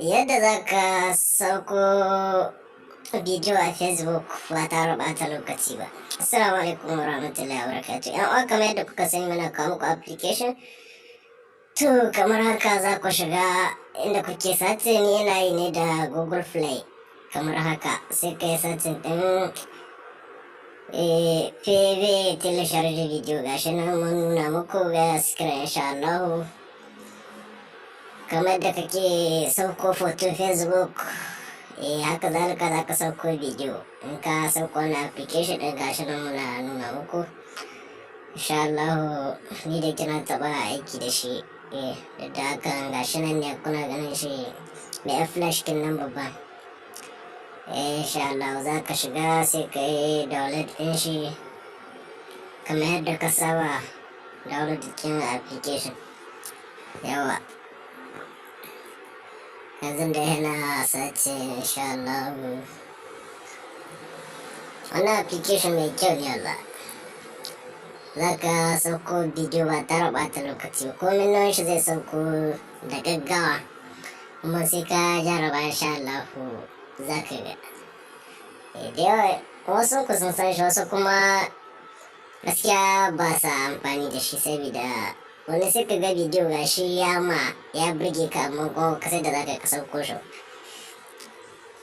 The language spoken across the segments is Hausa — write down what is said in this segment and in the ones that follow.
Yadda za ka sauko bidiyo a Facebook ba tare ɓata lokaci ba. Assalamu alaikum warahmatullahi wabarakatuh. Yan uwa, kamar yadda kuka sani, muna kawo muku application. To, kamar haka za ku shiga inda kuke searching. Ni ina yi ne da Google Play. Kamar haka sai ka yi searching ɗin PV Télécharge Vidéo. Gashi nan mun nuna muku ga screen, insha Allah. Kamar da kake sauko foto Facebook, haka zalika za ka sauko bidiyo in ka sauko wani application ɗin. Gashi nan muna nuna muku, insha Allah. Ni da kina taɓa aiki da shi, da haka gashi nan ne kuna ganin shi mai flash kin nan babba. Insha Allah za ka shiga, sai ka yi download ɗin shi kamar yadda ka saba download ɗin application. Yawa, yanzu da yana sace, insha Allah. Wannan application mai kyau ne Allah. Za ka sauko bidiyo ba tare ɓata lokaci ba. Komai nauyin shi zai sauko da gaggawa, kuma sai ka jarraba, insha Allah za ka ga. Da yawa wasu ku sun san shi, wasu kuma gaskiya ba sa amfani da shi, saboda wani sai ka ga bidiyo ga shi ya ma ya burge ka, amma kuma ka sai da za ka sauko shi.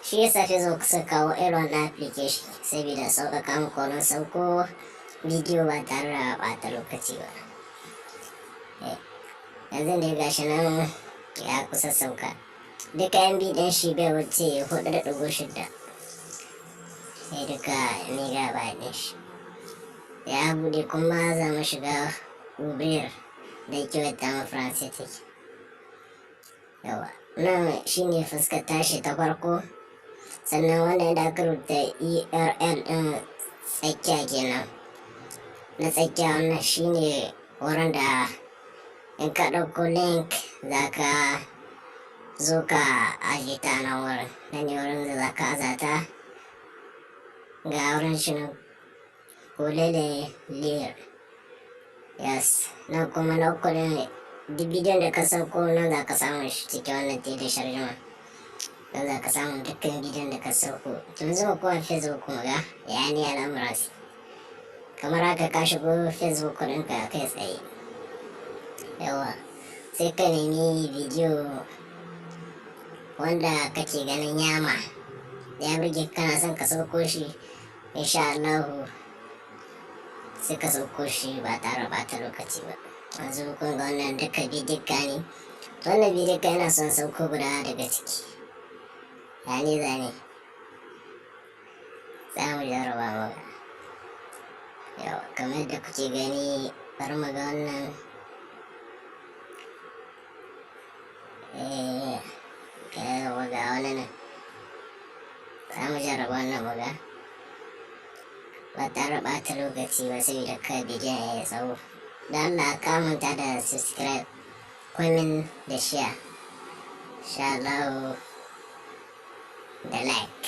Shi yasa Facebook suka kawo irin wannan application, saboda sauƙaƙa muku wurin sauko bidiyo ba tare da ɓata lokaci ba. Yanzu dai gashi nan ya kusa sauka. Duka MB ɗin shi bai wuce 4.6. Sai duka megabyte ɗin shi ya buɗe, kuma za mu shiga ouvrir da kyau ta mu Faransa take. Yawa, nan shine fuskar tashi ta farko. Sannan wannan da aka rubuta URL ɗin tsakiya kenan, na tsakiya, wannan shine wurin da in ka ɗauko link za ka zo ka aje ta. Nan wurin nan ne wurin da za ka aza ta. Ga wurin shi nan, coller le lien. Yes, nan kuma na uku ne. Duk bidiyon da ka sauko nan za ka samu shi cikin wannan téléchargement. Nan za ka samu dukkan bidiyon da ka sauko. Tun zuwa kuma Facebook mu ga ya ne al'amuran su. Kamar haka ka shigo Facebook ɗinka kai tsaye. Yawa, sai ka nemi bidiyo wanda kake ganin yama ya burge, kana son ka sauko shi, insha Allahu sai ka sauko shi ba tare da ɓata lokaci ba. Yanzu kun ga wannan duka bidika ne. To, wannan bidika yana son sauko guda daga ciki. Ya ne zane za mu jarraba mu ga. Yawa, kamar yadda kuke gani, bari mu ga wannan. Yawa, ga wani nan. Za mu jarraba wannan mu ga ba tare ɓata lokaci ba, saboda kada bidiyon ya yi tsawo. Da Allah ka manta da subscribe, comment da share, insha Allah, da like.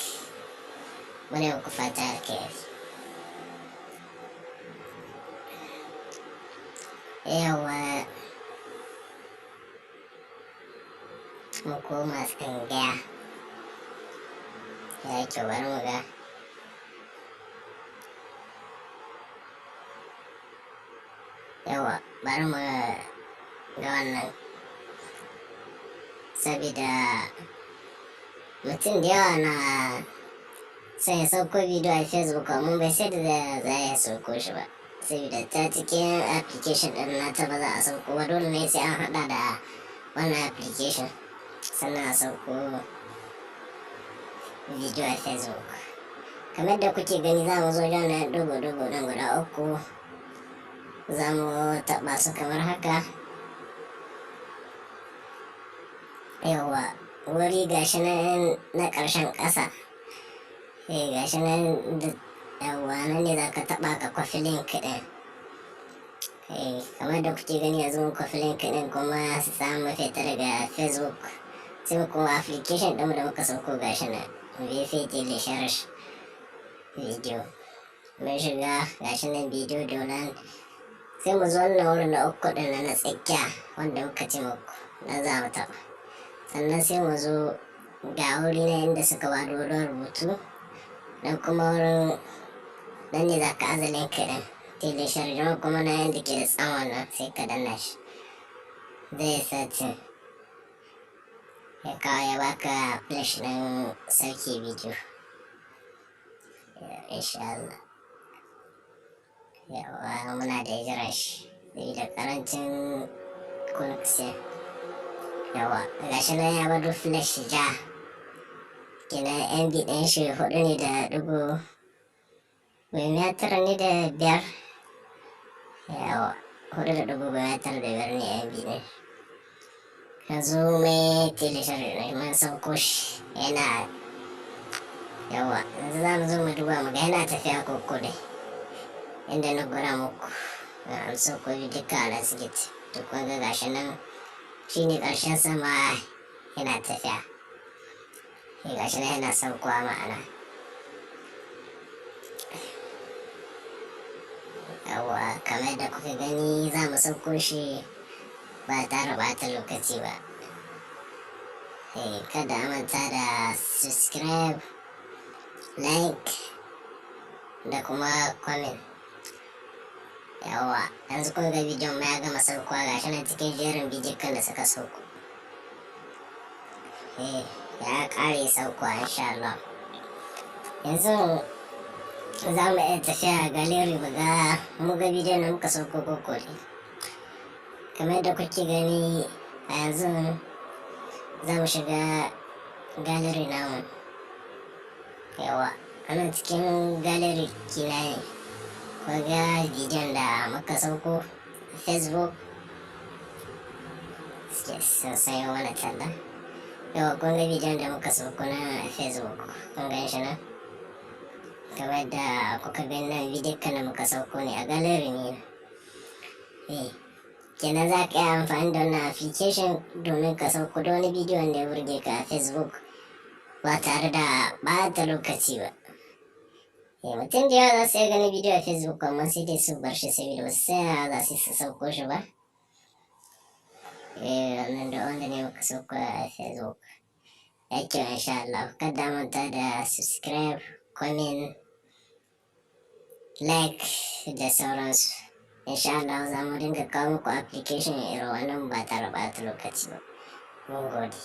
Muna muku fata alkhairi. Yawa, mu koma tsangaya. Ya kyau, bari mu ga. Yawa, bari mu ga wannan, saboda mutum da yawa na son ya sauko bidiyo a Facebook amma bai sai da za ya sauko shi ba, saboda ta cikin application ɗin nata ba za a sauko ba. Dole ne sai an haɗa da wannan application sannan a sauko bidiyo a Facebook. Kamar da kuke gani, za mu zo wannan ɗigo-ɗigo ɗin guda uku, za mu taɓa su kamar haka. Yawa, wuri gashi nan na ƙarshen ƙasa, gashi nan. Yawa, nan ne za ka taɓa ka kwafi link ɗin. Kamar da kuke gani, yanzu mun kwafi link ɗin, kuma za mu fita daga Facebook, sai mu kuma application ɗin da muka sauko. Gashi nan, VF Télécharge Vidéo. Mun shiga, gashi nan vidéo download. Sai mu zo wannan wurin na uku ɗin na tsakiya wanda muka ce muku na za mu taɓa. Sannan sai mu zo ga wuri na inda suka ba da wurin rubutu, nan kuma wurin nan ne za ka aza link ɗin téléchargement, kuma na yanda ke da tsawon nan, sai ka danna shi, zai setting ya kawo ya baka flash ɗin sauke bidiyo, insha Allah. Yawa, muna da jiran shi da karancin connection. Yawa, gashi nan ya bado flash ja. Kenan MB ɗin shi 4.95 ne. Yawa, 4.95 ne MB ɗin. Yanzu mai télécharge, mun sauko shi yana. Yawa, yanzu za mu zo mu duba mu ga yana tafiya ko dai inda na gwada muku an sauko duka a asibiti. To, kun ga gashi nan, shine ƙarshen sama, yana tafiya. Gashi nan yana saukowa. Ma'ana, yawa, kamar da kuka gani, za mu sauko shi ba tare ɓata lokaci ba. Kada a manta da subscribe, like da kuma comment. Yawa, yanzu kun ga bidiyon ma ya gama saukowa, gashi nan cikin jerin bidiyon da suka sauko. Ya kare saukowa, insha Allah. Yanzu za mu iya tafiya gallery mu ga bidiyon da muka sauko koko ne. Kamar yadda kuke gani, a yanzu za mu shiga gallery namu. Yawa, anan cikin gallery kina ne ko ga bidiyon da muka sauko Facebook sun sayo mana talla. Yawa, kun ga bidiyon da muka sauko na Facebook, kun gan shi nan. Kamar da kuka gani nan, bidiyon da muka sauko ne a gallery ne. Kenan za ka iya amfani da wannan application domin ka sauko da wani bidiyon da ya burge ka a Facebook ba tare da ɓata lokaci ba. Mutum da yawa za su iya ganin bidiyo a Facebook, amma sai dai su bar shi saboda ba su saya za su su sauko shi ba. Wannan da wanda ne muka sauko a Facebook. Ya kyau, insha Allah. Kada manta da subscribe, comment, like da sauransu. Insha Allah za mu dinga kawo muku application irin wannan ba tare ɓata lokaci ba. Mun gode.